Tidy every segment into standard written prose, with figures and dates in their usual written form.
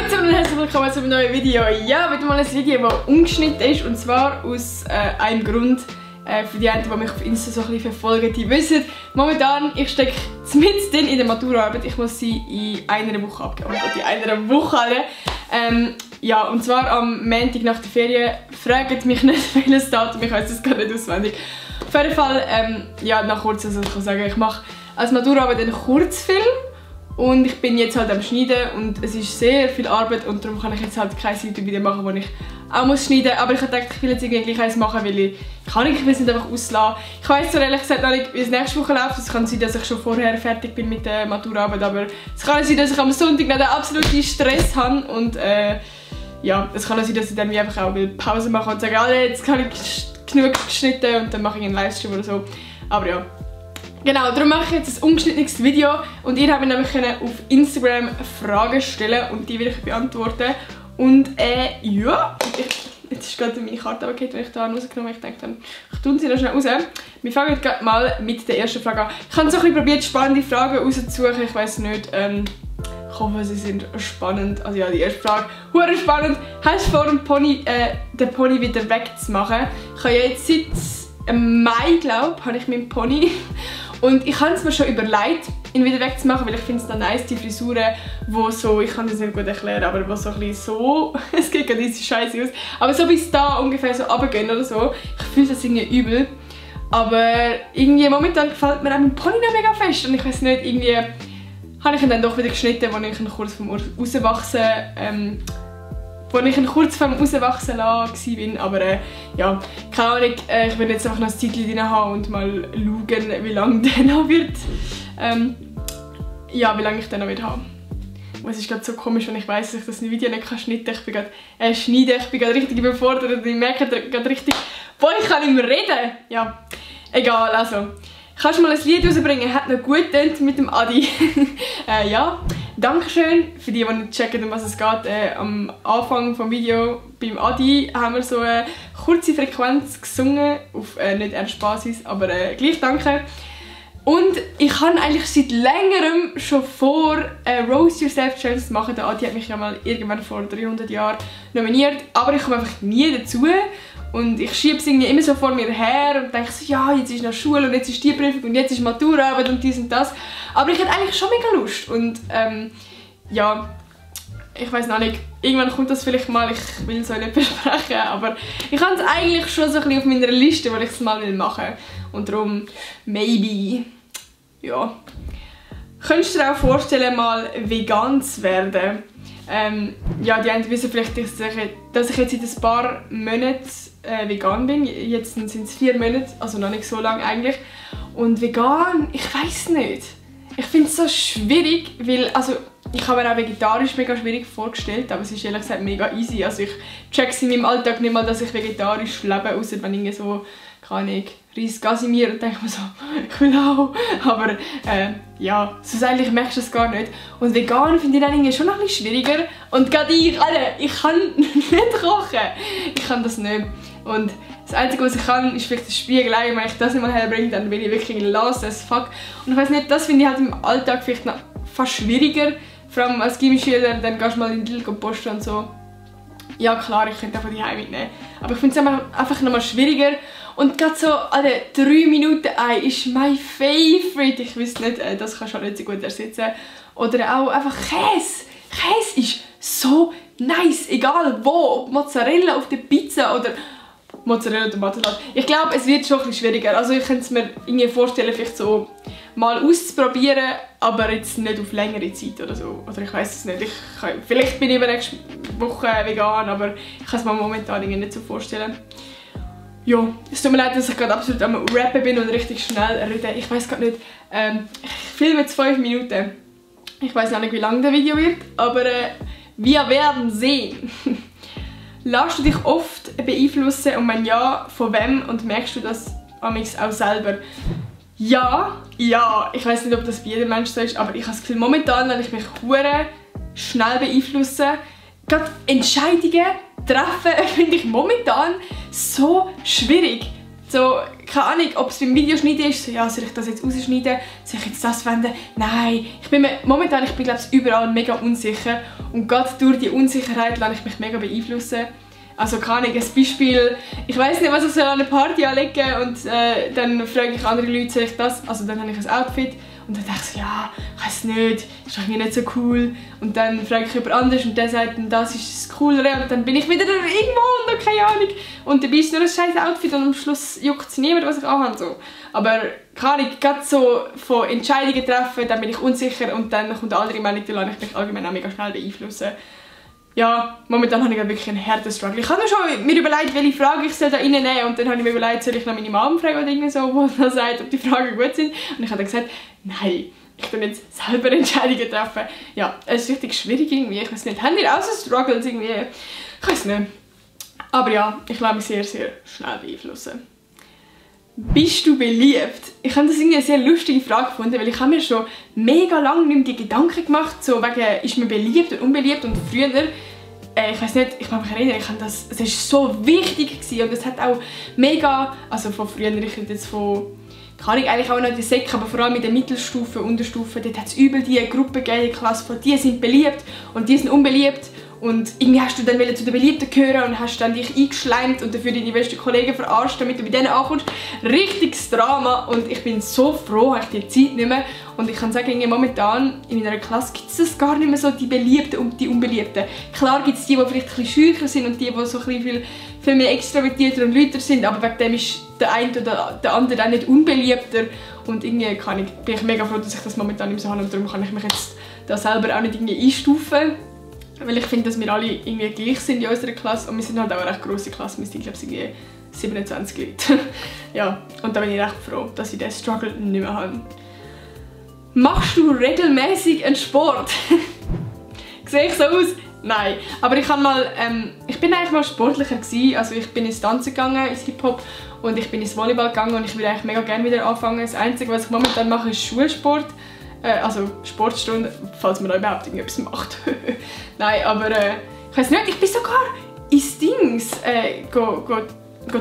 zusammen und herzlich willkommen zu einem neuen Video. Ja, wieder mal ein Video, das ungeschnitten ist, und zwar aus einem Grund. Für die einen, die mich auf Insta so ein bisschen verfolgen, die wissen, momentan, ich stecke mitten in der Maturaarbeit. Ich muss sie in einer Woche abgeben. In einer Woche alle. Ja, und zwar am Montag nach der Ferien. Fragt mich nicht, welches Datum, ich weiß es gar nicht auswendig. Auf jeden Fall, ja, nach kurz, also ich kann sagen, ich mache als Maturaarbeit einen Kurzfilm. Und ich bin jetzt halt am Schneiden und es ist sehr viel Arbeit und darum kann ich jetzt halt kein YouTube-Video machen, wo ich auch muss schneiden muss. Aber ich habe gedacht, ich will jetzt irgendwie gleich eins machen, weil ich will es nicht einfach auslassen. Ich weiss zwar ehrlich gesagt noch nicht, wie es nächste Woche läuft. Es kann sein, dass ich schon vorher fertig bin mit der Maturaarbeit, aber es kann sein, dass ich am Sonntag noch den absoluten Stress habe und ja, es kann auch sein, dass ich dann wie einfach auch Pause mache und sage, jetzt habe ich genug geschnitten und dann mache ich einen Livestream oder so. Aber ja. Genau, darum mache ich jetzt ein ungeschnittenes Video und ihr habt mir nämlich auf Instagram Fragen stellen und die will ich beantworten. Und ja, jetzt ist gerade meine Karte abgekehrt, wenn ich da rausgenommen habe. Ich denke dann, ich tue sie da schnell raus. Wir fangen gerade mal mit der ersten Frage an. Ich habe so ein bisschen probiert, spannende Fragen rauszusuchen. Ich weiss nicht, ich hoffe, sie sind spannend. Also ja, die erste Frage, hure spannend. Hast du vor, den Pony wieder wegzumachen? Ich habe ja jetzt seit Mai, glaube ich, habe ich meinen Pony. Und ich habe es mir schon überlegt, ihn wieder wegzumachen, weil ich finde es dann nice, die Frisuren, wo so, ich kann das nicht gut erklären, aber wo so ein bisschen so, es geht gerade diese Scheiße aus, aber so bis da ungefähr so runtergehen oder so. Ich fühle das irgendwie übel. Aber irgendwie momentan gefällt mir auch mein Pony noch mega fest und ich weiß nicht, irgendwie habe ich ihn dann doch wieder geschnitten, als ich kurz vorm Rauswachsen war, aber ja, keine Ahnung, ich will jetzt einfach noch ein Zeitchen drin haben und mal schauen, wie lange der noch wird, ja, wie lange ich den noch wird haben. Und es ist gerade so komisch, wenn ich weiss, dass ich das Video nicht schneiden kann. Ich bin gerade richtig überfordert und ich merke gerade richtig, boah, ich kann nicht mehr reden. Ja, egal, also. Kannst du mal ein Lied rausbringen? Hat noch gut getönt mit dem Adi. Ja, Dankeschön für die nicht checken, um was es geht. Am Anfang des Videos beim Adi haben wir so eine kurze Frequenz gesungen, auf nicht ernst Basis, aber gleich danke. Und ich habe eigentlich seit längerem schon vor, Roast Yourself Challenge zu machen. Der Adi hat mich ja mal irgendwann vor 300 Jahren nominiert, aber ich komme einfach nie dazu. Und ich schiebe es irgendwie immer so vor mir her und denke so, ja, jetzt ist noch Schule und jetzt ist die Prüfung und jetzt ist Maturaarbeit und dies und das. Aber ich hätte eigentlich schon mega Lust und ja, ich weiß noch nicht, irgendwann kommt das vielleicht mal, ich will es euch nicht versprechen, aber ich habe es eigentlich schon so ein bisschen auf meiner Liste, weil ich es mal machen will. Und darum, maybe, ja. Könntest du dir auch vorstellen, mal vegan zu werden? Ja, die einen wissen vielleicht, dass ich jetzt seit ein paar Monaten vegan bin. Jetzt sind es 4 Monate, also noch nicht so lange eigentlich. Und vegan, ich weiß nicht. Ich finde es so schwierig, weil, also ich habe mir auch vegetarisch mega schwierig vorgestellt, aber es ist ehrlich gesagt mega easy. Also ich check es in meinem Alltag nicht mal, dass ich vegetarisch lebe, außer wenn ich so, keine Ahnung, Reis Casimir und denke mir so, ich will auch. Aber ja, sonst eigentlich merkst du das gar nicht. Und vegan finde ich dann irgendwie schon noch ein bisschen schwieriger. Und gerade ich, Alter, ich kann nicht kochen. Ich kann das nicht. Und das Einzige, was ich kann, ist vielleicht das Spiegelei. Wenn ich das nicht mal herbringe, dann bin ich wirklich lost as fuck. Und ich weiß nicht, das finde ich halt im Alltag vielleicht noch fast schwieriger. Vor allem als Gymschüler, dann gehst du mal in die Lidl posten und so. Ja klar, ich könnte einfach die Heim mitnehmen. Aber ich finde es einfach nochmal schwieriger. Und gerade so, Alter, 3 Minuten Ei ist mein Favorite. Ich weiß nicht, das kannst du auch nicht so gut ersetzen. Oder auch einfach Käse. Käse ist so nice, egal wo. Ob Mozzarella auf der Pizza oder Mozzarella oder Tomatensalat. Ich glaube, es wird schon ein bisschen schwieriger. Also ich könnte es mir irgendwie vorstellen, vielleicht so mal auszuprobieren, aber jetzt nicht auf längere Zeit oder so. Oder ich weiß es nicht. Vielleicht bin ich nächste Woche vegan, aber ich kann es mir momentan nicht so vorstellen. Ja, es tut mir leid, dass ich gerade absolut am Rappen bin und richtig schnell rede. Ich weiß gerade nicht. Ich filme jetzt 5 Minuten. Ich weiß noch nicht, wie lang das Video wird, aber wir werden sehen. Lässt du dich oft beeinflussen und wenn ja, von wem und merkst du das auch selber? Ja, ich weiß nicht, ob das bei jedem Mensch so ist, aber ich habe das Gefühl, momentan, wenn ich mich hure schnell beeinflusse, gerade Entscheidungen treffen, finde ich momentan so schwierig. So, keine Ahnung, ob es beim Videoschneiden ist, so, ja, soll ich das jetzt rausschneiden, soll ich jetzt das wenden? Nein, ich bin momentan, glaube ich, überall mega unsicher und gerade durch die Unsicherheit lasse ich mich mega beeinflussen. Also keine Ahnung, ein Beispiel, ich weiß nicht, was ich an eine Party anlegen und dann frage ich andere Leute, soll ich das, also dann habe ich ein Outfit und dann denke ich so, ja, ich weiß nicht, ist irgendwie nicht so cool und dann frage ich jemand anderes und der sagt, das ist das Coolere und dann bin ich wieder irgendwo und keine Ahnung und dann ist nur ein scheiß Outfit und am Schluss juckt es niemand, was ich anhabe. So. Aber keine Ahnung, gerade so von Entscheidungen treffen, dann bin ich unsicher und dann kommt eine andere Meinung, dann lasse ich mich allgemein auch mega schnell beeinflussen. Ja, momentan habe ich wirklich einen harten Struggle. Ich habe mir schon überlegt, welche Frage ich da reinnehmen soll und dann habe ich mir überlegt, soll ich noch meine Mom fragen oder irgendwie so, wo dann sagt, ob die Fragen gut sind. Und ich habe dann gesagt, nein, ich tue jetzt selber Entscheidungen treffen. Ja, es ist richtig schwierig irgendwie, ich weiß nicht. Haben wir auch so Struggles irgendwie? Ich weiß nicht. Aber ja, ich lasse mich sehr, sehr schnell beeinflussen. Bist du beliebt? Ich habe das irgendwie eine sehr lustige Frage gefunden, weil ich habe mir schon mega lange nicht mehr die Gedanken gemacht, so wegen, ist man beliebt und unbeliebt und früher, ich weiß nicht, ich kann mich erinnern, es war so wichtig gewesen und es hat auch mega, also von früher, ich rede jetzt von, kann ich eigentlich auch noch in der Sek, aber vor allem in der Mittelstufe, Unterstufe, dort hat es übel die Gruppe gegeben, die Klasse von, die sind beliebt und die sind unbeliebt. Und irgendwie hast du dann zu den Beliebten gehören und hast dann dich eingeschleimt und dafür deine besten Kollegen verarscht, damit du bei denen ankommst. Richtiges Drama und ich bin so froh, habe ich die Zeit nicht mehr. Und ich kann sagen, momentan in meiner Klasse gibt es gar nicht mehr so die Beliebten und die Unbeliebten. Klar gibt es die vielleicht ein bisschen schücher sind und die so ein bisschen viel mehr extrovertierter und lauter sind, aber wegen dem ist der eine oder der andere auch nicht unbeliebter. Und irgendwie bin ich mega froh, dass ich das momentan nicht so habe und darum kann ich mich jetzt da selber auch nicht irgendwie einstufen. Weil ich finde, dass wir alle irgendwie gleich sind in unserer Klasse und wir sind halt auch eine recht grosse Klasse, wir sind glaube ich 27 Leute. Ja, und da bin ich recht froh, dass ich diesen Struggle nicht mehr habe. Machst du regelmäßig einen Sport? Sehe ich so aus? Nein, aber ich habe mal, ich bin eigentlich mal sportlicher gewesen. Also ich bin ins Tanzen gegangen, ins Hip-Hop und ich bin ins Volleyball gegangen und ich würde eigentlich mega gerne wieder anfangen. Das Einzige, was ich momentan mache, ist Schulsport. Also Sportstunde, falls man da überhaupt irgendetwas macht. Nein, aber ich weiß nicht, ich bin sogar ins Dings go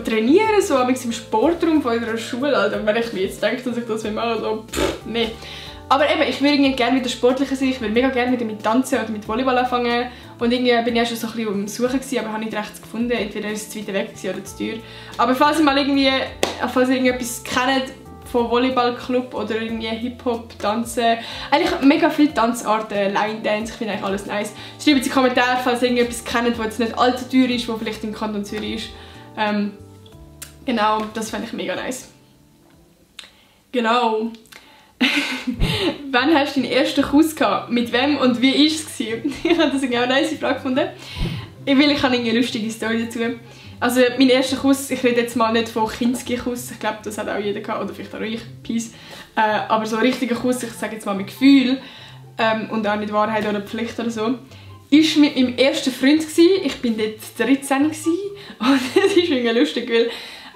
trainieren, so im Sportraum von unserer Schule. Also, wenn ich mir jetzt denke, dass ich das mache, so nee. Aber eben, ich würde gerne wieder sportlicher sein, ich würde mega gerne wieder mit Tanzen oder mit Volleyball anfangen. Und irgendwie bin ich auch schon so ein bisschen am Suchen gewesen, aber habe nicht recht gefunden. Entweder ist es zu weit weg oder zu teuer. Aber falls ihr mal irgendetwas kennt, von Volleyballclub oder irgendwie Hip-Hop, Tanzen. Eigentlich mega viele Tanzarten, Line-Dance, ich finde eigentlich alles nice. Schreibt in die Kommentare, falls ihr irgendetwas kennt, das jetzt nicht allzu teuer ist, das vielleicht im Kanton Zürich ist. Genau, das fände ich mega nice. Genau. Wann hast du deinen ersten Kuss gehabt? Mit wem und wie war es? Ich habe das irgendwie auch eine nice Frage gefunden. Ich habe eine lustige Story dazu. Also mein erster Kuss, ich rede jetzt mal nicht von Kinski-Kuss, ich glaube, das hat auch jeder gehabt, oder vielleicht auch ich, Peace. Aber so ein richtiger Kuss, ich sage jetzt mal mit Gefühl und auch nicht Wahrheit oder Pflicht oder so, war mit meinem ersten Freund gewesen. Ich war dort 13 gewesen. Und das ist irgendwie lustig, weil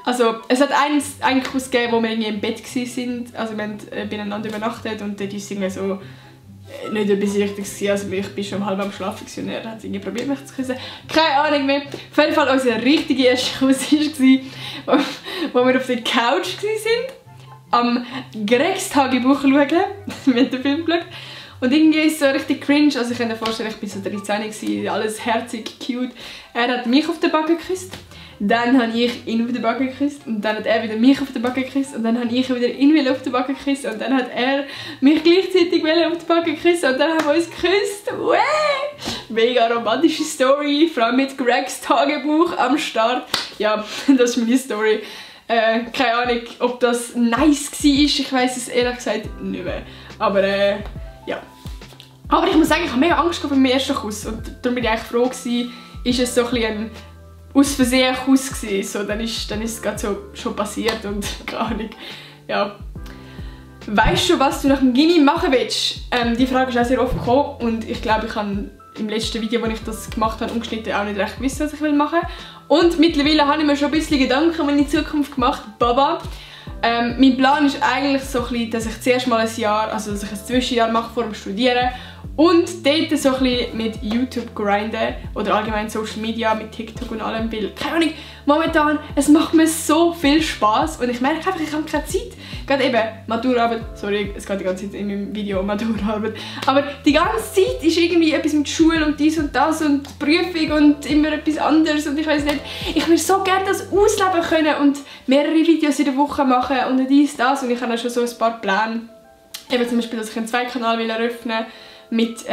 also, es hat einen Kuss gegeben, wo wir irgendwie im Bett waren, also wir haben beieinander übernachtet und dort ist irgendwie so nicht etwas Richtiges, also ich war schon halb am Schlafen und er hat irgendwie probiert mich zu küssen. Keine Ahnung mehr. Auf jeden Fall unser richtiger erster Kuss war, wo wir auf der Couch waren, am Gregs Tagebuch schauen. Wir haben den Film geschaut. Und irgendwie ist es so richtig cringe, also ich kann mir vorstellen, ich war so 13, alles herzig, cute. Er hat mich auf den Backen geküsst. Dann habe ich ihn auf den Backen geküsst und dann hat er wieder mich auf den Backen geküsst und dann habe ich wieder ihn auf den Backen geküsst und dann hat er mich gleichzeitig auf den Backen geküsst und dann haben wir uns geküsst. Mega romantische Story, vor allem mit Gregs Tagebuch am Start. Ja, das ist meine Story. Keine Ahnung, ob das nice war, ich weiß es ehrlich gesagt nicht mehr. Aber ja. Aber ich muss sagen, ich habe mega Angst vor meinem ersten Kuss und darum bin ich eigentlich froh gewesen, ist es so ein bisschen ein aus Versehen Kuss gewesen. So, dann ist es gerade so schon passiert und keine Ahnung. Ja. Weißt du, was du nach dem Gymi machen willst? Die Frage ist auch sehr oft gekommen und ich glaube, ich habe im letzten Video, als ich das gemacht habe, umgeschnitten, auch nicht recht gewusst, was ich machen will. Und mittlerweile habe ich mir schon ein bisschen Gedanken um meine Zukunft gemacht. Baba. Mein Plan ist eigentlich so ein bisschen, dass ich zuerst mal ein Jahr, also dass ich ein Zwischenjahr mache vor dem Studieren Und dort so ein bisschen mit YouTube grinden oder allgemein Social Media, mit TikTok und allem, weil, keine Ahnung, momentan, es macht mir so viel Spaß und ich merke einfach, ich habe keine Zeit. Gerade eben, Maturaarbeit, sorry, es geht die ganze Zeit in meinem Video um Maturaarbeit, aber die ganze Zeit ist irgendwie etwas mit Schule und dies und das und Prüfung und immer etwas anderes und ich weiß nicht, ich würde so gerne das ausleben können und mehrere Videos in der Woche machen und dies, das und ich habe auch schon so ein paar Pläne. Eben zum Beispiel, dass ich einen Zweitkanal eröffnen will, mit,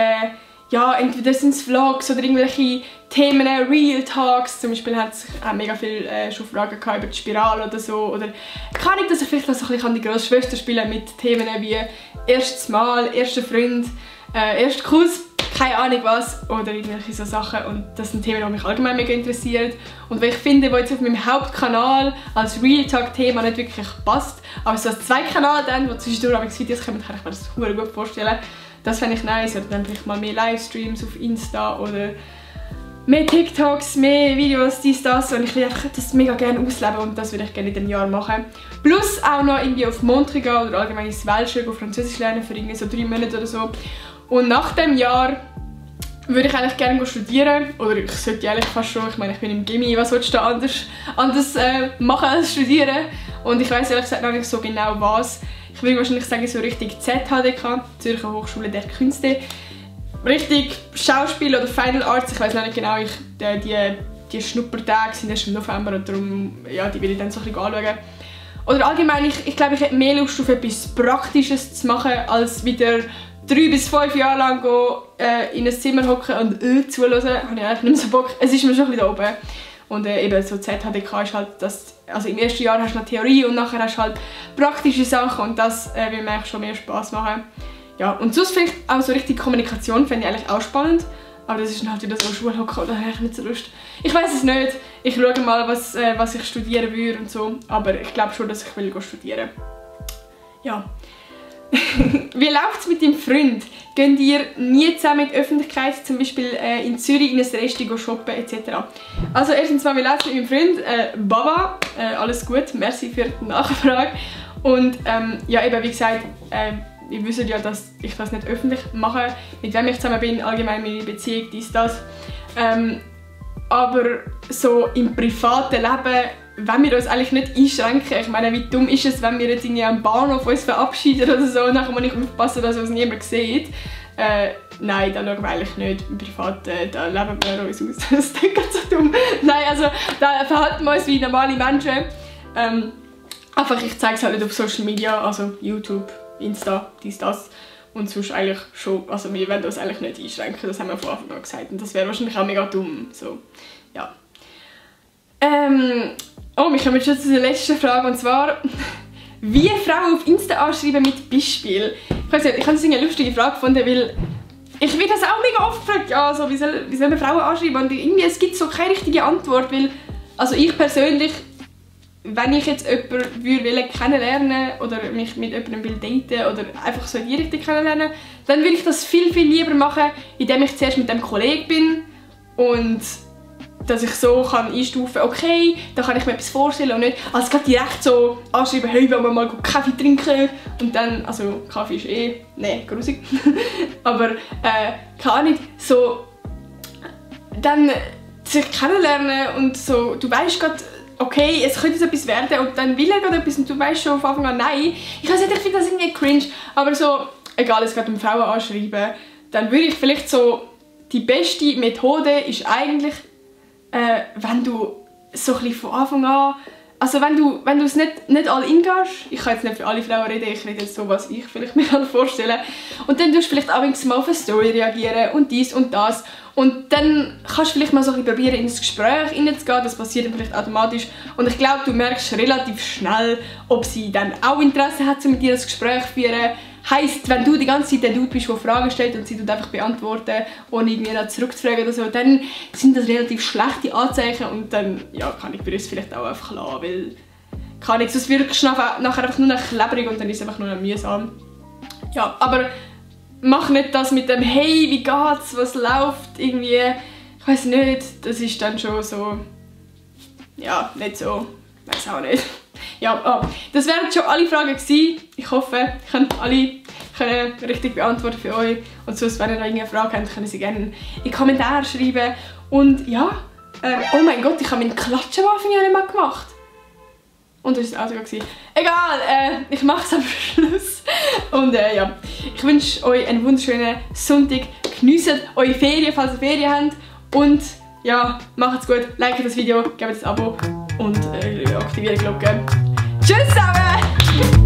ja, entweder sind es Vlogs oder irgendwelche Themen, Real Talks. Zum Beispiel hat es auch mega viele schon Fragen gehabt über die Spirale oder so. Oder kann ich, dass ich vielleicht so ein bisschen die grosse Schwester spielen mit Themen wie erstes Mal, erster Freund, erster Kuss, keine Ahnung was. Oder irgendwelche so Sachen. Und das sind Themen, die mich allgemein mega interessieren. Und weil ich finde, wo jetzt auf meinem Hauptkanal als Real Talk Thema nicht wirklich passt, aber so als Zweitkanal dann, wo zwischendurch Videos kommen, kann ich mir das super gut vorstellen. Das fände ich nice, oder dann vielleicht mal mehr Livestreams auf Insta oder mehr TikToks, mehr Videos, dies, das. Und ich will einfach das mega gerne ausleben und das würde ich gerne in diesem Jahr machen. Plus auch noch irgendwie auf Montre gehen oder allgemein ins Welsch Französisch lernen für irgendwie so 3 Monate oder so. Und nach dem Jahr würde ich eigentlich gerne studieren. Oder ich sollte eigentlich fast schon, ich meine, ich bin im Gymi, was willst du da anders machen als studieren? Und ich weiss ehrlich gesagt noch nicht so genau was. Ich würde wahrscheinlich sagen, so richtig ZHDK, Zürcher Hochschule der Künste. Richtig Schauspiel oder Final Arts, ich weiß noch nicht genau, die Schnuppertage sind erst im November und darum, ja, die will ich dann so ein bisschen anschauen. Oder allgemein, ich glaube, ich hätte mehr Lust auf etwas Praktisches zu machen, als wieder 3 bis 5 Jahre lang in ein Zimmer hocken und zuhören. Habe ich eigentlich nicht mehr so Bock. Es ist mir schon ein bisschen da oben. Und eben so ZHDK ist halt das, also im ersten Jahr hast du noch Theorie und nachher hast du halt praktische Sachen und das will mir eigentlich schon mehr Spass machen. Ja, und sonst vielleicht auch so richtig Kommunikation fände ich eigentlich auch spannend, aber das ist dann halt wieder so Schulhocken oder habe ich nicht so Lust. Ich weiß es nicht, ich schaue mal, was ich studieren würde und so, aber ich glaube schon, dass ich will studieren. Ja. Wie läuft es mit deinem Freund? Geht ihr nie zusammen mit der Öffentlichkeit, zum Beispiel in Zürich in ein Restaurant shoppen etc.? Also erstens mal, wie läuft es mit meinem Freund? Baba, alles gut, merci für die Nachfrage. Und ja, eben wie gesagt, ihr wisst ja, dass ich das nicht öffentlich mache, mit wem ich zusammen bin, allgemein meine Beziehung, dies, das. Aber so im privaten Leben wollen wir uns eigentlich nicht einschränken. Ich meine, wie dumm ist es, wenn wir jetzt irgendwie am Bahnhof uns verabschieden oder so, nachher muss ich aufpassen, dass uns niemand sieht. Nein, da schauen wir eigentlich nicht. Im Privaten, da leben wir uns aus. Das klingt ganz so dumm. Nein, also da verhalten wir uns wie normale Menschen. Einfach, ich zeige es halt nicht auf Social Media, also YouTube, Insta, dies, das. Und sonst eigentlich schon, also wir wollen uns eigentlich nicht einschränken, das haben wir von Anfang an gesagt. Und das wäre wahrscheinlich auch mega dumm. So, ja. Oh, wir kommen schon zu der letzten Frage, und zwar, wie Frauen auf Insta anschreiben mit Beispiel? Ich weiß nicht, ich habe das eine lustige Frage gefunden, weil ich werde das auch mega oft gefragt, ja, also, wie soll man Frauen anschreiben? Und irgendwie, es gibt so keine richtige Antwort, weil, also ich persönlich, wenn ich jetzt jemanden kennenlernen oder mich mit jemandem daten oder einfach so in die Richtung kennenlernen, dann will ich das viel, viel lieber machen, indem ich zuerst mit dem Kollegen bin und dass ich so kann einstufen kann, okay, da kann ich mir etwas vorstellen und nicht, also gerade direkt so anschreiben, hey, wollen wir mal Kaffee trinken und dann, also Kaffee ist ne, grusig, aber keine Ahnung, so dann sich kennenlernen und so, du weißt gerade, okay, es könnte jetzt etwas werden und dann will er gerade etwas und du weißt schon von Anfang an, nein, ich weiß nicht, ich finde das irgendwie cringe, aber so, egal, es geht um Frauen anschreiben, dann würde ich vielleicht so, die beste Methode ist eigentlich, wenn du so ein bisschen von Anfang an, also wenn du es nicht all in gehst, ich kann jetzt nicht für alle Frauen reden, ich rede jetzt so, was ich vielleicht mir vorstellen kann, und dann tust du vielleicht abends mal auf eine Story reagieren und dies und das und dann kannst du vielleicht mal so ein bisschen probieren, ins Gespräch hineinzugehen, das passiert dann vielleicht automatisch und ich glaube, du merkst relativ schnell, ob sie dann auch Interesse hat, mit dir das Gespräch zu führen. Heisst, wenn du die ganze Zeit der Dude bist, der Fragen stellt und sie tut einfach beantworten, ohne irgendwie zurückzufragen oder so, dann sind das relativ schlechte Anzeichen und dann, ja, kann ich es vielleicht auch einfach lassen, weil, kann ich, sonst wirkst du nachher einfach nur noch klebrig und dann ist es einfach nur noch mühsam. Ja, aber mach nicht das mit dem, hey, wie geht's, was läuft, irgendwie, ich weiß nicht, das ist dann schon so, ja, nicht so, ich weiß auch nicht. Ja, das wären schon alle Fragen gewesen. Ich hoffe, ich konnte alle können richtig beantworten für euch. Und sonst, wenn ihr noch irgendeine Frage habt, können Sie gerne in die Kommentare schreiben. Und ja, oh mein Gott, ich habe meinen Klatschenwaffen ja nicht mehr gemacht. Und das war das Auto. Egal, ich mache es am Schluss. Und ja, ich wünsche euch einen wunderschönen Sonntag. Genießt eure Ferien, falls ihr Ferien habt. Und ja, macht's gut, liked das Video, gebt ein Abo und aktiviert die Glocke. Tschüss zusammen!